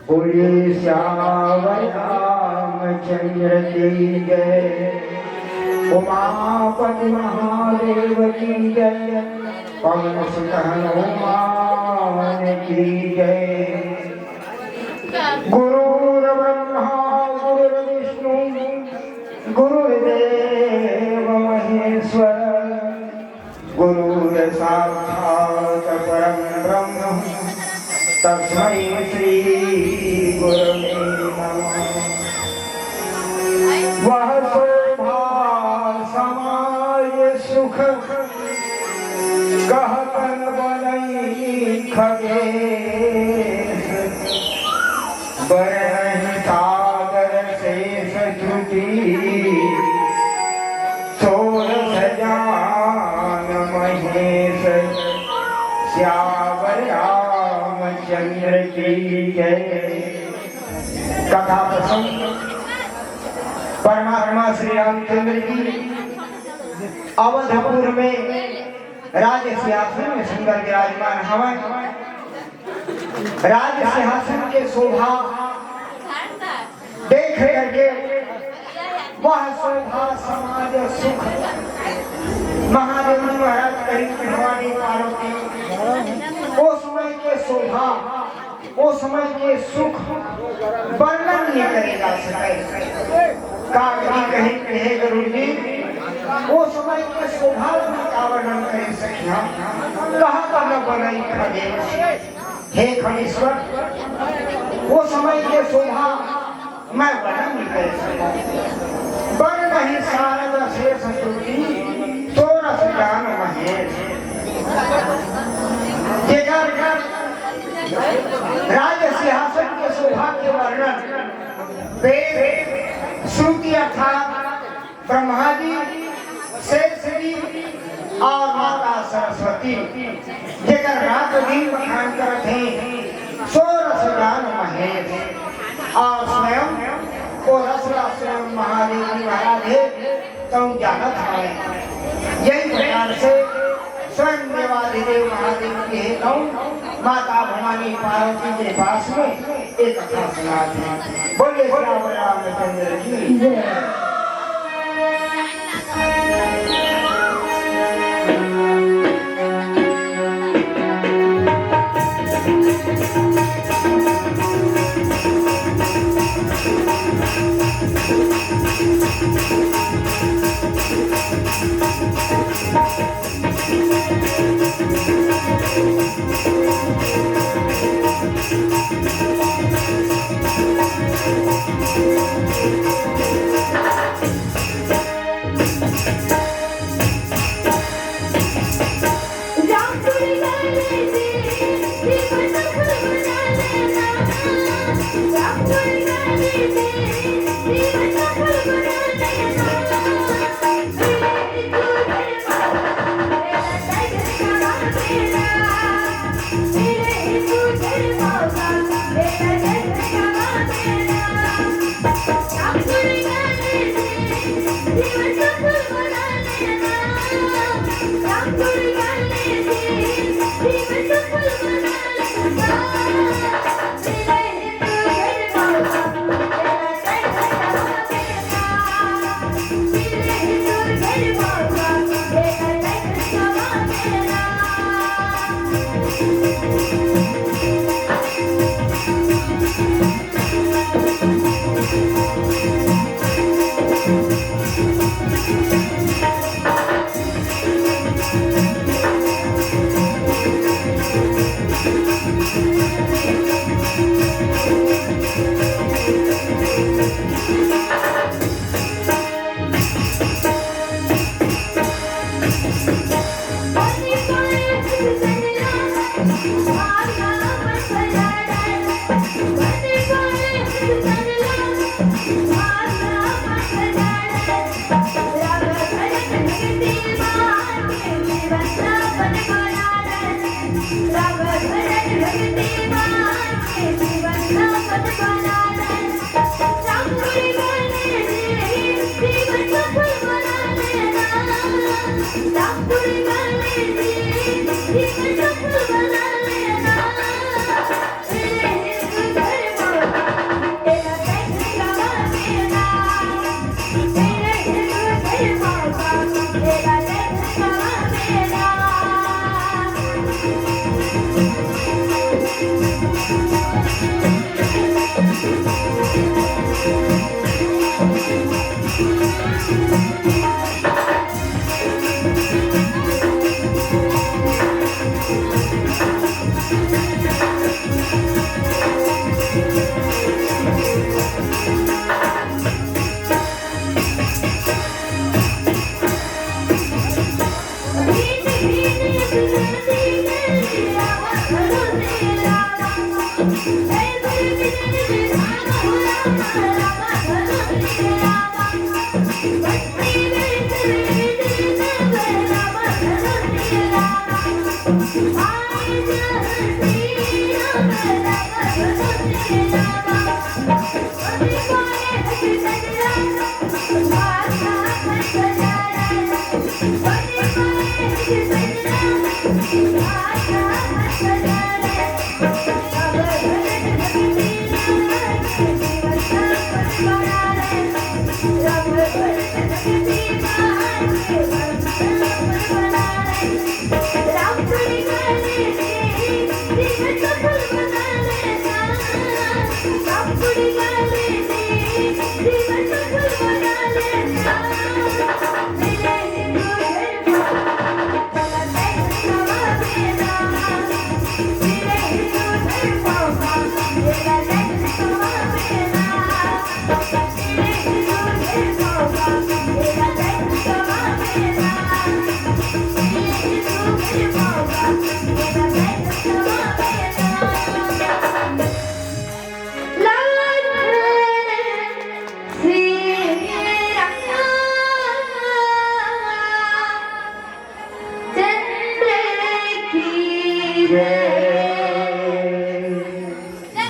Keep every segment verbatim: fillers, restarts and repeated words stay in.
बोलिए सियावर रामचंद्र की जय, उमापति महादेव की जय, पवन सुत हनुमान की जय। गुरुर्ब्रह्मा गुरुर्विष्णु गुरुर्देव महेश्वर, गुरुर्साक्षात् परं ब्रह्म तस्मै श्री गुरवे नमः। वह शोभा समाज सुख कहत न बनई खगेश, बरनहिं सादर शेष श्रुति सोरस जान महेश। सियावर रामचंद्र की जय। कथा प्रसंग परमात्मा श्री रामचंद्र जी अवधपुर में राज सिंहासन में सुंदर विराजमान हवय। राज सिंहासन के शोभा देख करके वह शोभा समाज सुख महादेव महाराज करी भवानी पार्वती, ओ समय के शोभा, ओ समय के सुख वर्णन नहीं करे जा सके। का कही कही कहे गुरु जी, ओ समय के शोभा का वर्णन करे सखिया, कहा कहा बनई खगेश। हे खगेश्वर, ओ समय के शोभा मैं वर्णन नहीं कर सकूं। बरनहिं सारद शेष श्रुति सोरस जान महेश। जेकर राज सिंहासन के शोभा के वर्णन वेद, श्रुति अर्थात ब्रह्मा जी, शेष जी और माता सरस्वती, जेकर रात दिन बखान करत हे, सो रस जान महेश। और स्वयं वो रस ला स्वयं महादेव जी महाराज हे, तऊ जानत हवे। यही प्रकार से स्वयं देवाधिदेव महादेव जी हे, तऊ माता भवानी पार्वती के पास में एक कथा सुनात हे। बोलिए सियावर रामचंद्र की जय।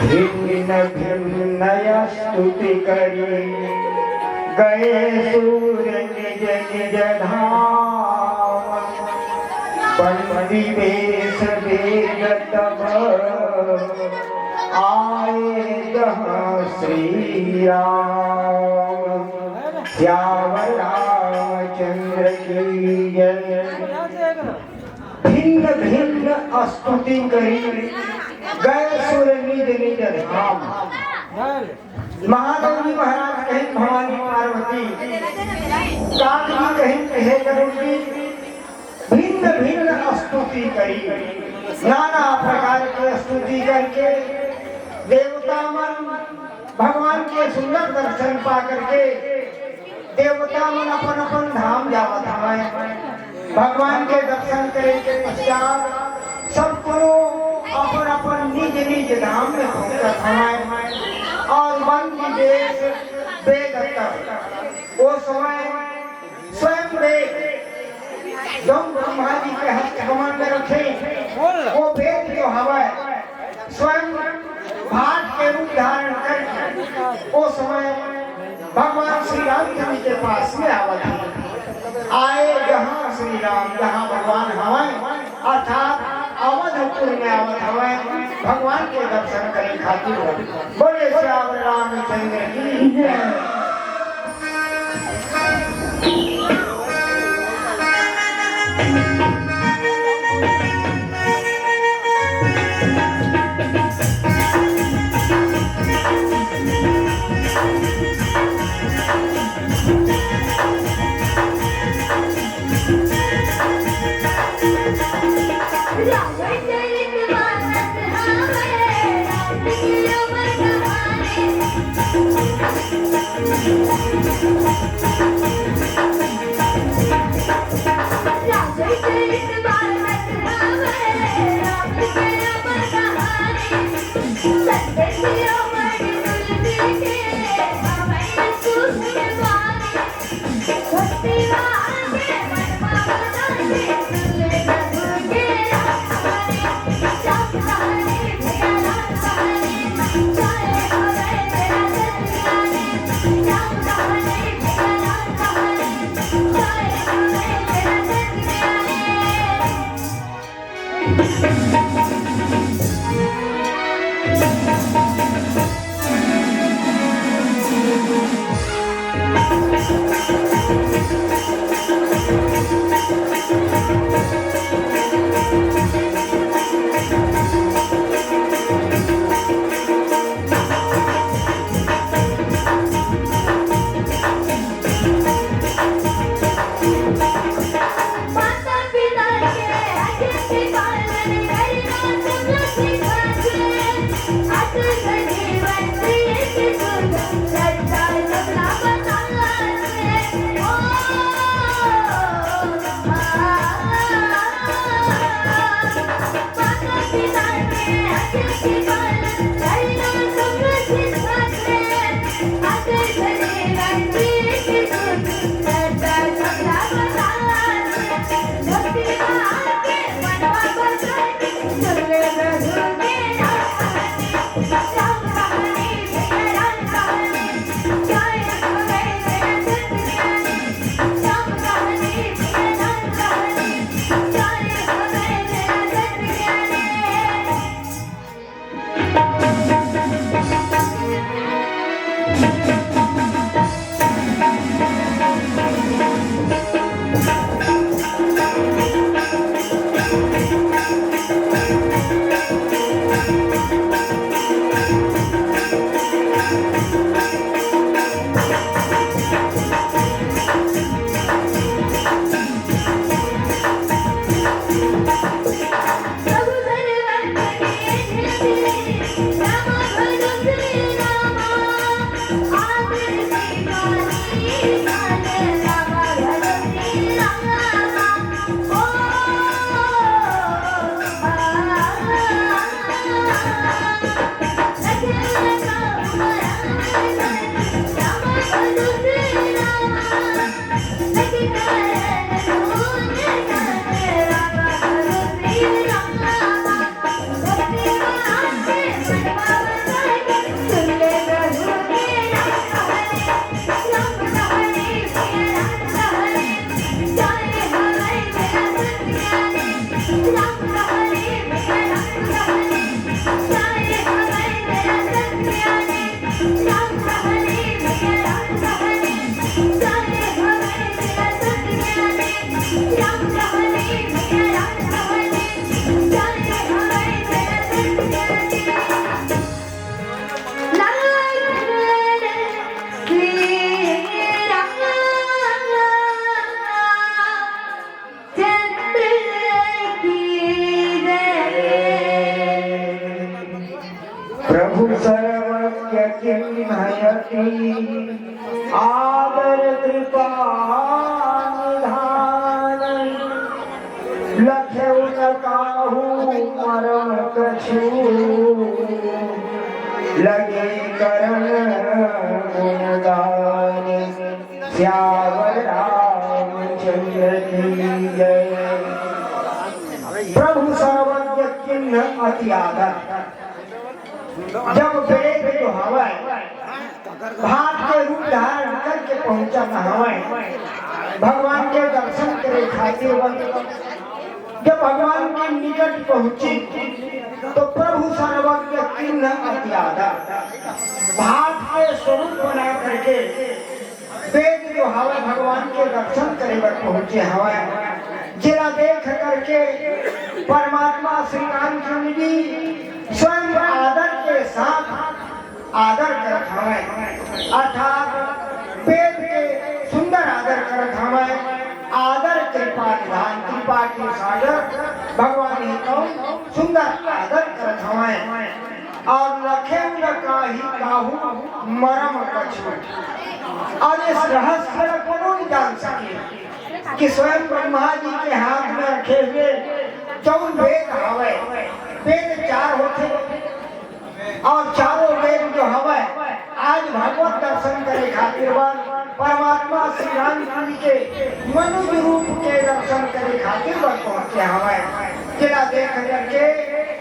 भिन्न भिन्न स्तुति करी गए सूर निज निज धाम। बंदी बेस भेद तब आए जहाँ श्री राम। श्याम रामचंद्र की जय। भिन्न भिन्न स्तुति करी गए सुर निज निज धाम। महादेव जी महाराज कहिन भवानी पार्वती, काग जी कहिन हे गरुड़ जी, भिन्न भिन्न स्तुति करी, नाना प्रकार के स्तुति करके देवता मन भगवान के सुंदर दर्शन पा करके देवता मन अपन अपन धाम जावत हवय। भगवान के दर्शन करे के पश्चात सब कोनो अपन अपन निज निज धाम में पहुंचत हवय। और बंदी बेस भेद तब, वो समय स्वयं वेद, जो ब्रह्मा जी के हस्त कमल में रखे, वो वेद जो हवय, स्वयं भाट के रूप धारण करके वो समय भगवान श्री रामचंद्र के पास में आवत हे। आए जहाँ श्री राम, जहाँ भगवान हवय, अर्थात अवधपुर में आवत हवय, भगवान के दर्शन करे खातिर। बोले श्याम रामचंद्र की जय। प्रभु सर्वज्ञ किन्हयति आदर कृपा निधान। लखेउ न काहू मरम कछु, लगे करन गुणगान। सियावर रामचंद्र की जय। प्रभु सर्वज्ञ किन्ह अति आदर। जब वेद जो हवय, भात के रूप धारण करके पहुंचत हवय भगवान के दर्शन करे खातिर। जब भगवान के निकट पहुंचे तो प्रभु सर्वज्ञ किन्ह अति आदर, भात के स्वरूप बना करके वेद जो हवय भगवान के दर्शन करे बर पहुंचे हवय, जेला देख करके परमात्मा श्री रामचंद्र जी स्वयं आदर के साथ आदर करत हवय, अर्थात वेद के सुंदर आदर करत हवय। आदर कृपा निधान, कृपा के सागर भगवान हे तो सुंदर आदर करत हवय। अउ लखेउ न काहू काहू मरम कछु। अउ इस रहस्य ला कोनो नहीं जान सके कि स्वयं ब्रह्मा जी के हाथ में रखे हुए जौन वेद हवय, वेद चार होथे, अउ चारों वेद जो हवय, आज भगवत दर्शन करे खातिर बर परमात्मा श्री राम जी के मनुष्य रूप के दर्शन करे खातिर बर पहुंचे हवय। जेला देख करके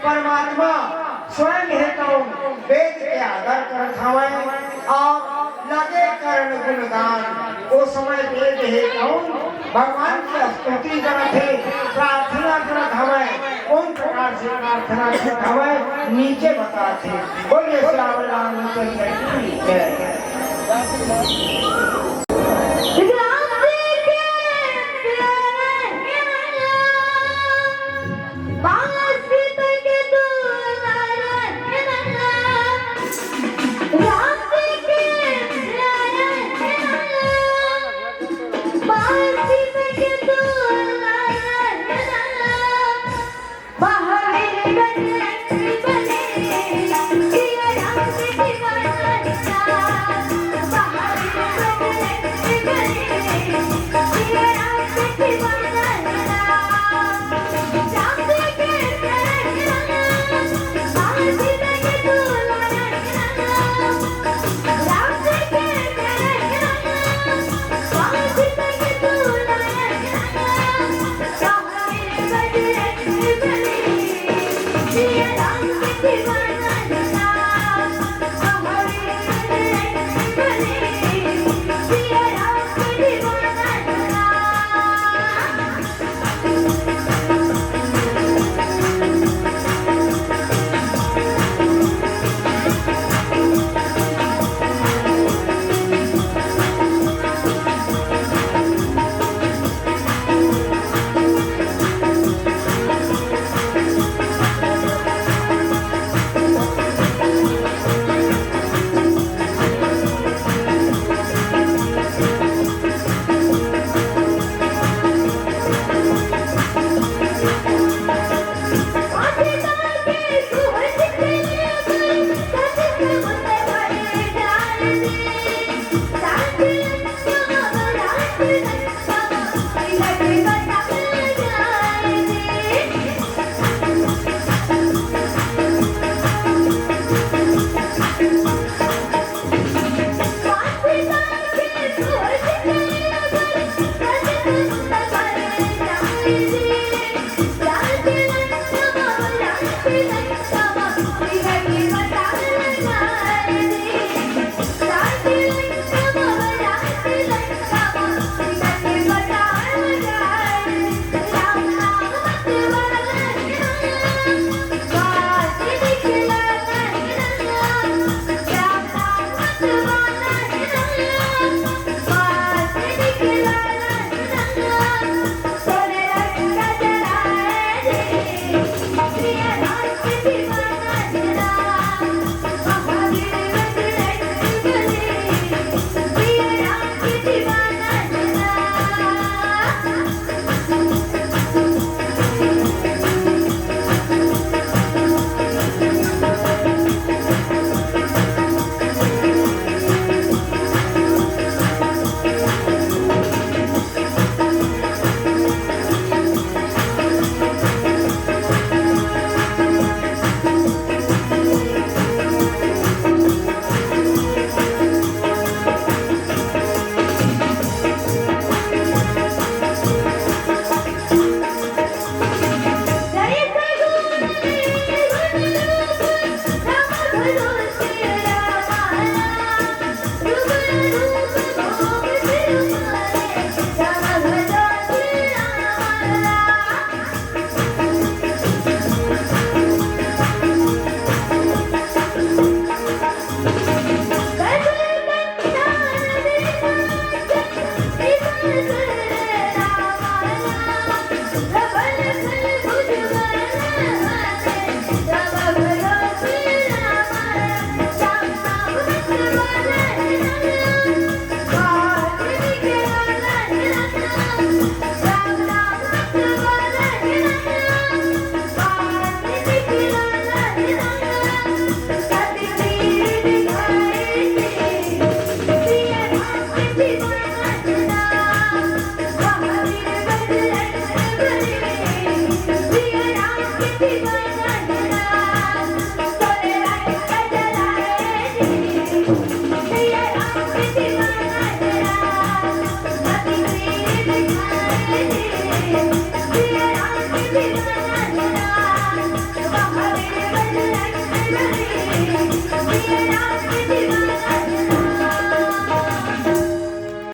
परमात्मा स्वयं हे तो वेद के आदर करत हवय अउ लगे करन गुणगान। ओ समय वेद हे तो भगवान के स्तुति करत हे, प्रार्थना करत हवय। कौन प्रकार से प्रार्थना करत हवय, नीचे बताथे। बोलिए सियावर रामचंद्र की जय।